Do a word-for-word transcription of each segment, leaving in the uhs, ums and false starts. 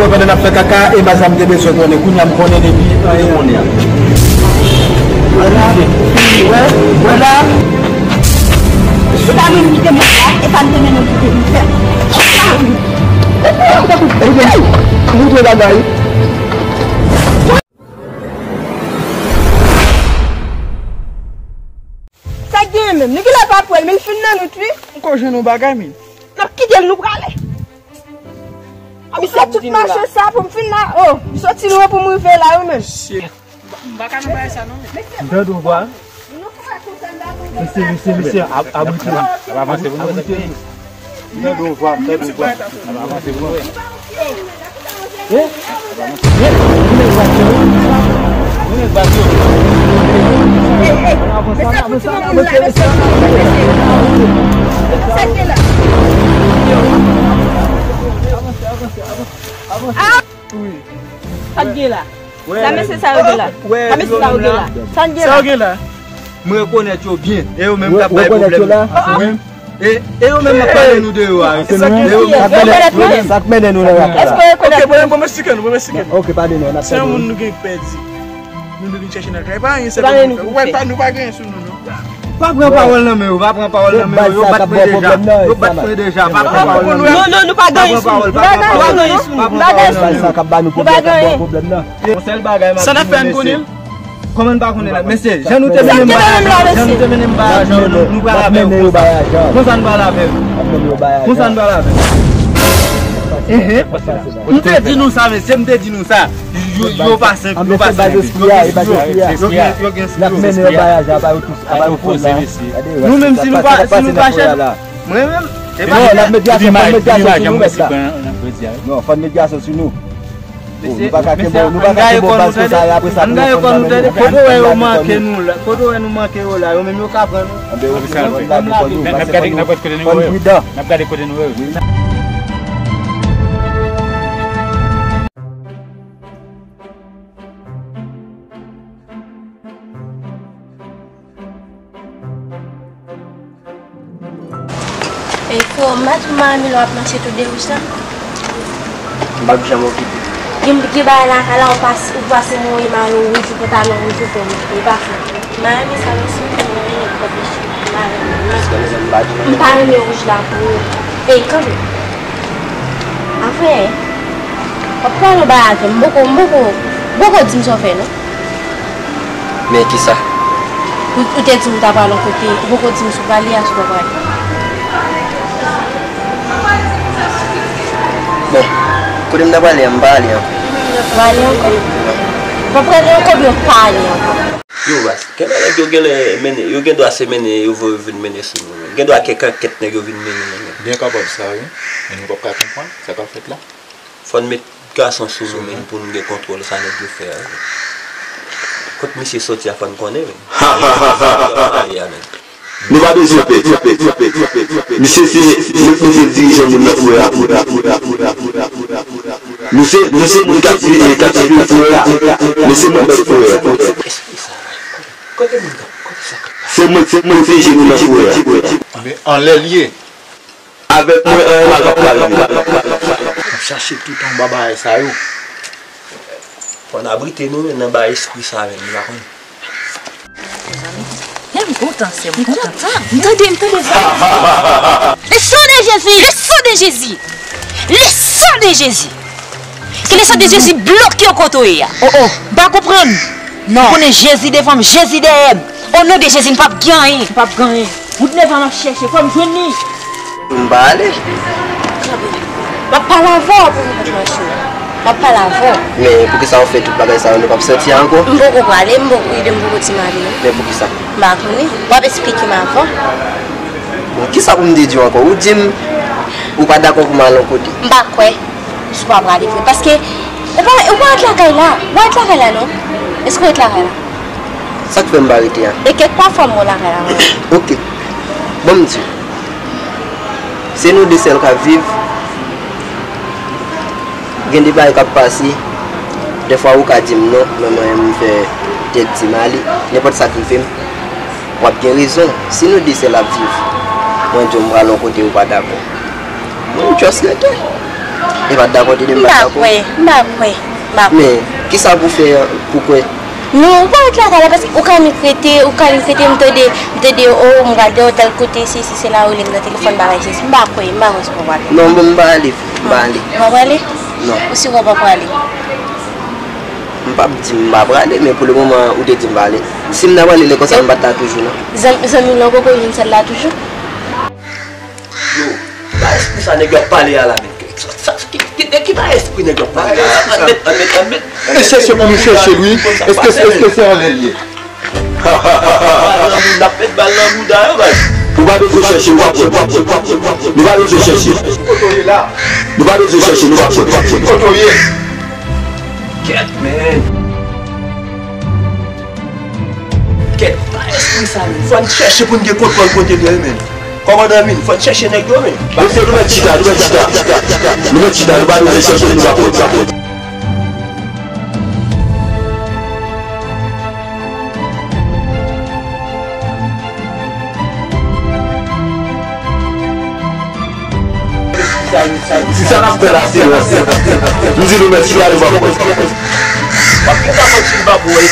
Pandan n ap fè kaka, e ba sa m te bezwen konnen. Kounye a m konnen depi anyen konnen. Wè la, wè, wè la. Ou ta menm kite m la, e pa m te menm kite m fè. Ou ta kou, ou ta kou, ou ta kou bagay. Sa k genyen menm? Nou genlè pa pran l, men l fin nan nou tou wi. M ko jwenn yon bagay, men. N ap kite l, nou prale. Misye tout mache sa pou m fin la. Oh, m soti lwen pou m rive la, wi, men. M pa ka nan bagay sa, non, men. M tande w, vwa. Mesye, mesye, mesye, ab-, abrite nou. Abrite nou. M tande w, vwa, m tande w, vwa. Abrite nou. Eh? Eh? Mwen nèg bat yo. Mwen nèg bat yo. Avanse, avanse, avanse, mesye. Avanse, avanse, avanse. Avanse. Wi. Sa k gen la? Sa mesye sa yo gen la? Sa mesye sa yo gen la? Sa n gen la? Sa yo gen la? M rekonèt yo byen. E yo menm k ap bay pwoblèm nan. Wi. E, e yo menm k ap pale nou de yo a. E yo menm k ap pale nou de yo a. Sa k mennen nou nan raka la? Èske w rekonèt yo? Ok, bon, bon, m eksplike nou, bon, m eksplike nou. Ok, pale nou, n ap tande. Se yon moun nou gen pèdi. Nou, nou vin chèche nan kay. Pa anyen sèlman nou fè. Ou wè, pa, nou pa gen anyen sou nou, non. Pa pran pawòl nan men yo, pa pran pawòl nan men yo. Yo bat mwen deja. Yo bat mwen deja, pa pran pawòl nan men yo. Non, non, nou pa gen anyen sou nou. Nou pa gen anyen sou nou. Nou pa gen anyen sou nou. Nou pa gen anyen. Yon sèl bagay m ap di nou, mesye. Kòman n pa konnen la? Mesye, jan nou te mennen m ba lajan, jan nou te mennen m ba lajan, nou, nou pral avè yo konsa. Konsa n pral avè yo. Konsa n pral avè yo. Enhen. M te di nou sa, mesye, m te di nou sa. Yo, yo pa senp, yo pa senp. Yo gen, yo gen, yo gen. N ap mennen yo ba lajan, apa yo tout, apa yo fò la. Nou menm, si nou pa, si nou pa chèche, mwen menm, e pa. Non, n ap met dyasyon, fò n met dyasyon sou nou, mèt la. Non, fò n met dyasyon sou nou. Oh, nou pa ka kenbe, nou pa ka kenbe baz konsa, e apre sa, pou yo konn nan men nou. Kote w wè yo manke nou la? Kote w wè nou manke yo la? Yo menm yo ka pran nou. Anben, yo fin lage kò nou, pase kò nou. Fò n pridan. N ap gade kote nou ye. E fò, m pa twouve mari m lè w ap mache tou de wouj la. M p ap janm okipe. Gen, gen bagay lakay la, ou pase, ou pase mwen yon mayo wouj, ou pantalon wouj, ou fè wouj, e pa fè. Mari m sa nan sou mwen, mwen renmen kòb li chita. Mari m, m pa renmen wouj la pou ou. Ey, kanpe. Anfen, w ap pale yon bagay avè m, m poko, m poko, m poko di m sa w fè, non. Men kisa? Ou, ou te di m ou ta prale yon kote, ou poko di m si w prale a, si w pa prale. Bon, kote m ta prale a, m pa ale ankò. Ou pa ale ankò? Ou pa prale ankò oubyen ou pa ale ankò? Yo, baz, kèlè nèg yo genlè mennen, yo gen dwa se mennen yo voye vin mennen sou nou menm. Gen dwa kèk ankèt nèg yo vin mennen nou menm. Byen kapab sa, wi. Men nou p ap ka konprann sa k ap fèt la. Fò n met gason sou nou menm pou n gen kontwòl sa nèg yo fè a. Kot misye soti a fò n konnen menm. Nou pa bezwen pè. Misye se, misye se dirijan moun nan foure a. Nou se, nou se moun k ap viv, k ap viv foure a. Men se mwen k foure a. Se mwen, se mwen pwoteje nou nan foure a. Men anlè l ye. Avèk mwen, anyen mal p ap ka rive. N ap chache tout anba bagay sa yo. Fò n abrite nou menm nan ba espri sa menm, nou pa konn. Mezanmi, lè m kontan, sè m kontan. M tande, m tande vwa. Le sang de Jésus, le sang de Jésus, le sang de Jésus. Ke le sang de Jésus bloke yo kote w ye a. Oh, oh, m pa konprann. Non. Ou konnen Jezi devan m, Jezi dèyè m. O non de Jezi, m p ap gen anyen. M p ap gen anyen. Bout nèf an m ap chèche, fò m jwenn li. M pa ale. M ap pale avè w pou m konprann chou. M ap pale avè w. Men poukisa w fè tout bagay sa yo, nou p ap sòti ankò? M poko prale, m poko, ide m poko di m ale non. Men poukisa? M pa konnen. W ap esplike m avan. Bon, kisa pou m te di w ankò? Ou di m ou pa dakò pou m al yon kote. M pa kwè si w pa prale vre. Paske ou pa, ou pa ret lakay la. Ou pa ret lakay la non. Èske w ret lakay la? Sa k fè m pa rete a? E kèk pafwa m wè w lakay la. Ok. Bon, m di w. Se nou de sèl k ap viv. Gen de bagay k ap pase. Dèfwa ou ka di m non, men mwen menm m fè tèt di m ale. Nenpòt sa k rive m, w ap gen rezon. Se nou de sèl ap viv. Mwen di w m pral yon kote ou pa dakò. Mwen just rete. Li pa t dakò, te di m pa t dakò. M pa kwè, m pa kwè, m pa kwè. Men, kisa pou fè pou kwè? Non, ou pa ret lakay la, paske ou ka nik rete, ou ka nik rete, m tande, m tande, o, m pral de tèl kote, sesi, sela, ou rele m nan telefòn, bagay sesi. M pa kwè, m pa kwè si w pral. Non, bon, m pa ale, m pa ale. Ou pa prale? Non. Ou si w pa prale? M p ap di m pa prale, men pou le moman, ou te di m pa ale. Si m ta prale, lè konsa, m pa t la toujou, non. Zanmi, zanmi w lan poko vin sèl la toujou? Yo, ba espri sa nèg yo ap pale a la menm. Sa, sa, ki, ki, de ki ba espri nèg yo ap pale a? Admèt, admèt, admèt. E chèche pou nou chèche l, wi. Èske, èske se anlè l ye? N ap met bal nan bouda yo, baz. Nou pa bezwen chèche, nou p ap wè. Nou pa bezwen chèche. Nou pa bezwen chèche, nou p ap wè. Kote w ye? Kèt, men. Kèt, ba espri sa, men. Fò n chèche pou n gen kontwòl kote l ye, men. Kòmandan Min, fò n chèche nèg yo, men. Mesye, nou mèt chita, nou mèt chita. Nou mèt chita, nou pa bezwen chèche, nou pa bezwen. Si sa n ap fè la, se wè. M di nou mèt chita, nou pa bezwen. W ap gen sa konn si l pa pou wè.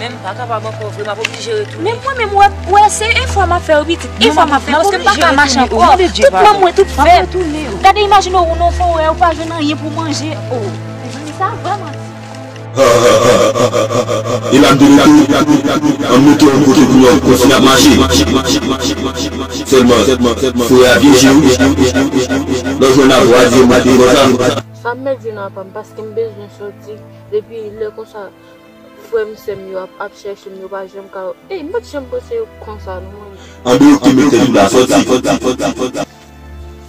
Men m pa kapab ankò vre, m ap oblije retounen. Men mwen menm, wè, wè, se efò m ap fè, wi, pitit. Efò m ap fè, paske m pa ka mache ankò. Tout manm mwen, tout fèb. Gade, imajine w nan yon forè, ou pa jwenn anyen pou manje. Oh, mezanmi, sa vrèman di. E l ap de retou, ann mete yon kote pou nou kontinye ap mache. Sèlman, forè a pyeje wi. Lè w jwenn avwa, di yo mande konsa. Sa m mèt di nan apa m, paske m bezwen sòti. Depi lè konsa, frè m, sè m yo ap, ap chèche m, yo pa janm ka. Ey, m pa t janm panse yo konsa, non, mwen. An de ou te mete nou la sòti.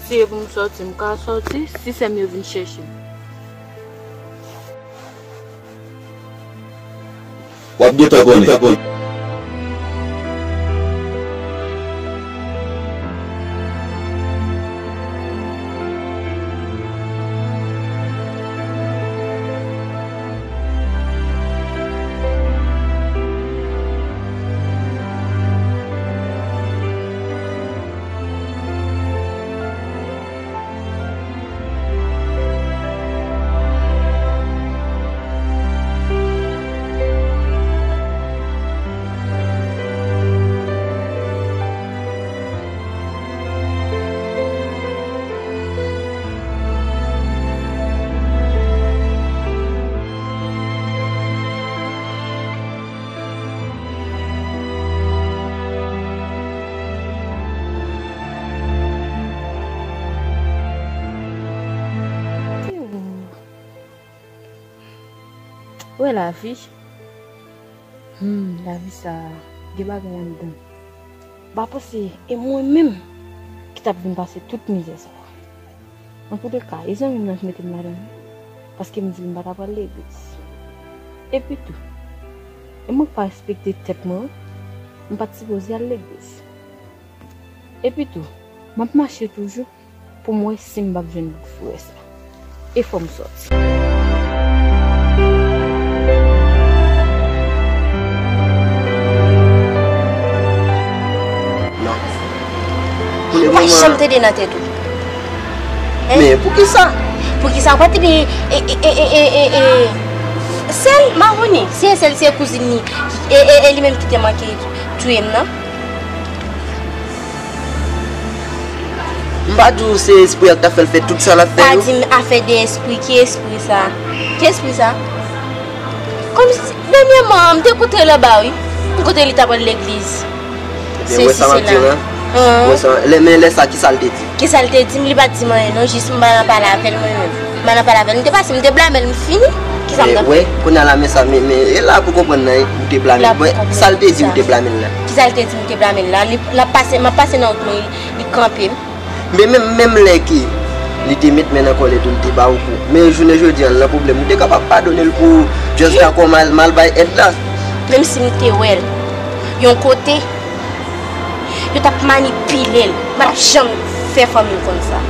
Si e pou m sòti, m ka sòti, si sè m yo vin chèche m. W ap gentan konnen. Wè lavi. Hmm, lavi sa a, gen bagay anndan. M pa panse e mwen menm ki t ap vin pase tout mizè sa a. Antouleka, e zanmi m nan ki mete m ladan l, paske m di l m pa t ap al legliz. Epi tou, e mwen k pa respekte tèt mwen wi, m pa t sipoze al legliz. Epi tou, m ap mache toujou pou m wè si m p ap jwenn bout forè sa. E fò m sòti. Non. Ou pa janm tande nan tèt ou. Hein? Men poukisa? Poukisa ou pa tande e, e, e, e, e, e, e, sèl Mawoni, se sèl se kouzin li. E, e, e li menm ki te manke touye m nan. M pa di w se espri a k ta fè l fè tout sa l ap fè yo. Pa di m afè de espri, ki espri sa? Ki espri sa? Kòmsi, dènyèman, m te koute l anba, wi. M koute li t ap al legliz. Ebyen, wè sa m ap di w la? Wè sa, lè, men lè sa, kisa l te di? Kisa l te di m? Li pa t di m anyen, non. Jis m pa nan pale avè l, mwen menm. M pa nan pale avè l. M te pase, m te blame l, m fini. Kisa m ta fè? Wè, kounye a la, men sa, men, men, e la pou konprann nan, ou te blame l. Wè, sa l te di, ou te blame l la. Kisa l te di m te blame l la? Li, l ap pase, m ap pase nan wout mwen, li, li kanpe m. Men menm, menm lè ke Li te met men nan kòlèt ou, li te ba ou kou. Men jounen jodi a, l nan pwoblèm. Ou te kapab padone l pou just dakò m al, m al bay èd la. Menm si m te wè l yon kote, yo t ap manipile l. M pa t ap janm fè fanmi m konn sa.